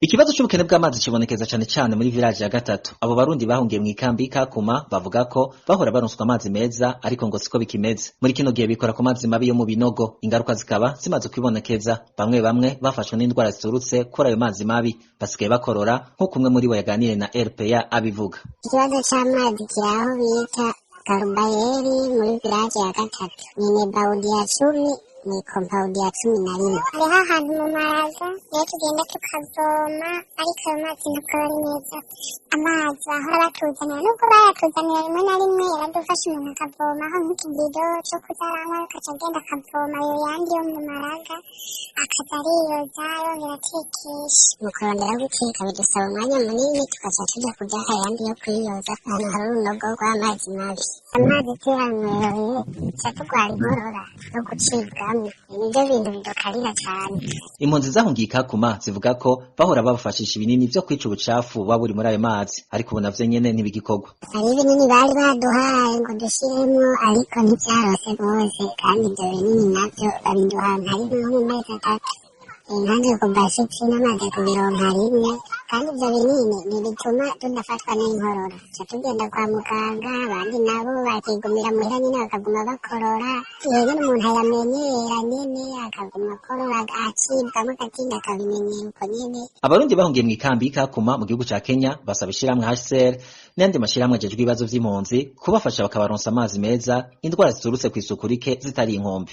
Ikibazo c'ubukene bw'amazi kibonekeza cane cane muri village ya gatatu. Abo Barundi bahungiye mw'ikambi y'Ikakuma bavuga ko bahora baronswa amazi meza, ariko ngo siko bikimeze. Muri kino gihe bikora ku mazi mabi yo mu binogo, ingaruka zikaba zimaze kwibonekeza. Bamwe bamwe bafashwe n'indwara ziturutse kuri ayo mazi mabi, basigaye bakorora, nk'uko umwe muri bo yaganiriye na RPA abivuga. Ikibazo c'amazi kiri aho bita Karubayeri muri village ya gatatu, ni nebaudi ya 10, ni kompawundi ya 11. Hariho ahantu mu maraza niyo tugenda tukavoma, ariko ayo mazi ntabwo aba ari meza. Amazi bahora batuzanira, nubwo bayatuzanira rimwe na rimwe, yaradufasha, umuntu akavomaho nk'ikibido co kuza aranywa, agaca agenda akavoma ayo yandi yo mu maraga, akaza ariyoza yongera atekesha. Mu kurondera guteka bidusaba umwanya munini, tugaca tuja kudaha ayandi yo kwiyoza ahantu hari urunogo rw'amazi mabi. Amazi tuyanyweye tuca turwara inkorora no gucibwamwo, nivyo bintu bidukarira cane. Impunzi zahungiye Ikakuma zivuga ko bahora babafashisha ibinini vyo kwica ubucafu buba buri muri ayo mazi, ariko ubu navyo nyene ntibigikorwa. Hari ibinini bari baduhaye ngo dushiremwo, ariko ntivyarose rwose, kandi ivyo binini navyo babiduha nka rimwe nko mu mezi 3. Impande ku bashitsi namaze kubironka rimwe, kandi ivyo binini ntibituma tudafatwa n'inkorora. Tuca tugenda kwa muganga, abandi nabo bakigumira muhira nyene bakaguma bakorora. Iyo nyene umuntu ayamenyera nyene akaguma akorora acibwamwo, agatinda akabimenyera uko nyene. Abarundi bahungiye mw'ikambi y'Ikakuma mu gihugu ca Kenya basaba ishirahamwe HCR n'ayandi mashirahamwe ajejwe ibibazo vy'impunzi kubafasha bakabaronsa amazi meza, indwara ziturutse kw'isuku rike zitari inkombe.